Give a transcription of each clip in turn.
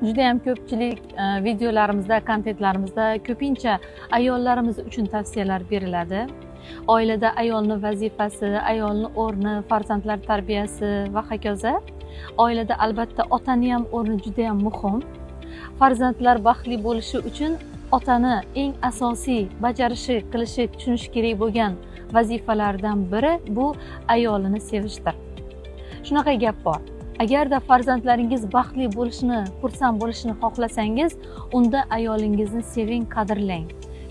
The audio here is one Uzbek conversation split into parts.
Judayam ko'pchilik videolarimizda, kontentlarimizda ko'pincha ayollarimiz uchun tavsiyalar beriladi. Oilada ayolni vazifasi, ayolni o'rni, farzandlar tarbiyasi va hokazo. Oilada albatta otani ham o'rni judayam muhim. Farzandlar baxtli bo'lishi uchun otani eng asosiy bajarishi, qilishi, tushunishi kerak bo'lgan vazifalardan biri bu ayolini sevishdir. Shunaqa gap bor: agarda farzandlaringiz baxtli bo'lishini, xursand bo'lishini xohlasangiz, unda ayolingizni seving, qadrlang.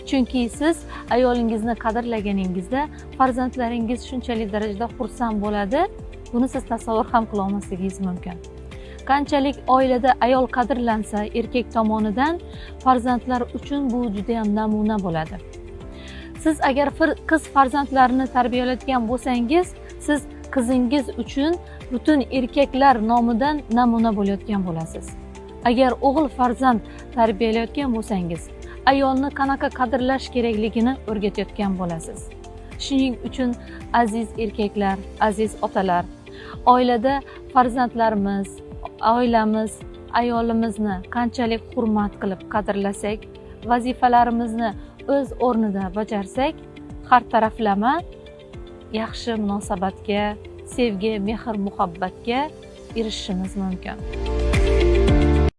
Chunki siz ayolingizni qadrlaganingizda farzandlaringiz shunchalik darajada xursand bo'ladi, buni siz tasavvur ham qila olmasligingiz mumkin. Qanchalik oilada ayol qadrlansa erkak tomonidan, farzandlar uchun bu judayam namuna bo'ladi. Siz agar qiz farzandlarni tarbiyalayotgan bo'lsangiz, siz qizingiz uchun butun erkaklar nomidan namuna bo'layotgan bo'lasiz. Agar o'g'il farzand tarbiyalayotgan bo'lsangiz, ayolni qanaqa qadrlash kerakligini o'rgatayotgan bo'lasiz. Shuning uchun, aziz erkaklar, aziz otalar, oilada farzandlarimiz, oilamiz, ayolimizni qanchalik hurmat qilib qadrlasak, vazifalarimizni o'z o'rnida bajarsak, har taraflama yaxshi munosabatga, sevgi, mehr muhabbatga erishishimiz mumkin.